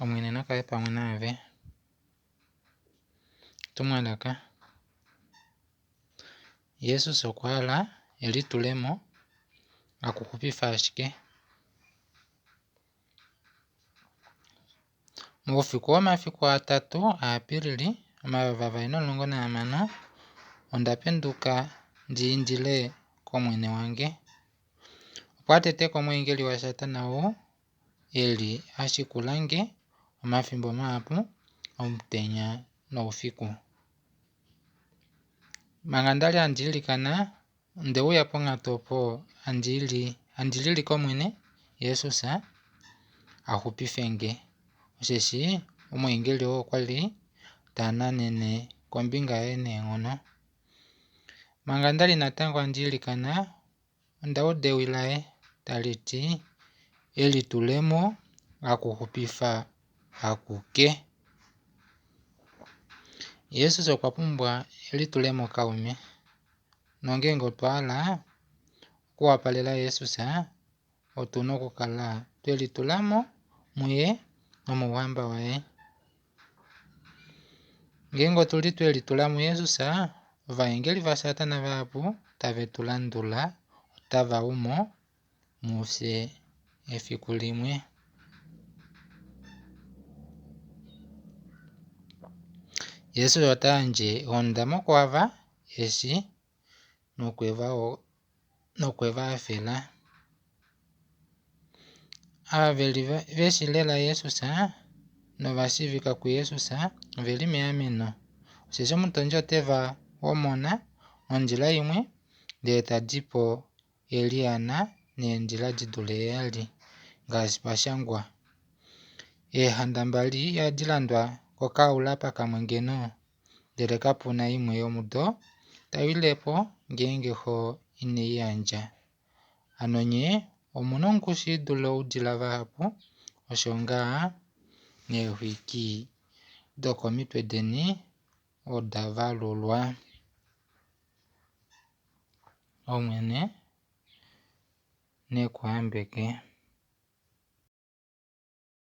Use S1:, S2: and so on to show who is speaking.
S1: Omwene na kale pamwe naave. Etumwalaka. Jesus okwa hala elitulemo, hakuxupifa ashike. Moufiku womafiku atatu aApilili 2016, onda penduka ndi indile kOmwene wange opo a tete ko omweengeli waSatana ou e li a shikula nge omafimbo mahapu omutenya noufiku. Manga nda li handi ilikana, onde uya ponghatu opo handi lili kOmwene Jesus a xupife nge, osheshi omweengeli oo okwa li ta nanene kombinga yaye neenghono. Manga nda li natango handi ilikana, onda uda ewi laye tali ti, Elitulemo hakuxupifa akuke. Jesus okwa pumbwa elitulemo kaume. Nongeenge otwa hala okuwapalela Jesus, otu na okukala twe litula mo muye nomouhamba waye. Ngeenge otu li twe litula muJesus, ovaengeli vaSatana vahapu tave tu landula otava u mo mufye efiku limwe. Jesus ota yandje eondamo kwaava eshi nokwe va hafela. Ava ve li ve shi lela Jesus nova shiivika kuJesus ove li meameno, osheshi omutondi ote va homona nondjila imwe ndele ta di po e lihana neendjila di dule heyali, ngaashi pa shangwa. Eehanda mbali ihadi landwa kokaulapa kamwe ngeno? Ndele kapu na imwe yomudo tai wile po ngeenge xo ine i yandja. Hano nye omu na ongushu i dule oudila vahapu, osho ngaha neexwiki dokomitwe deni oda valulwa. Omwene ne ku hambeke.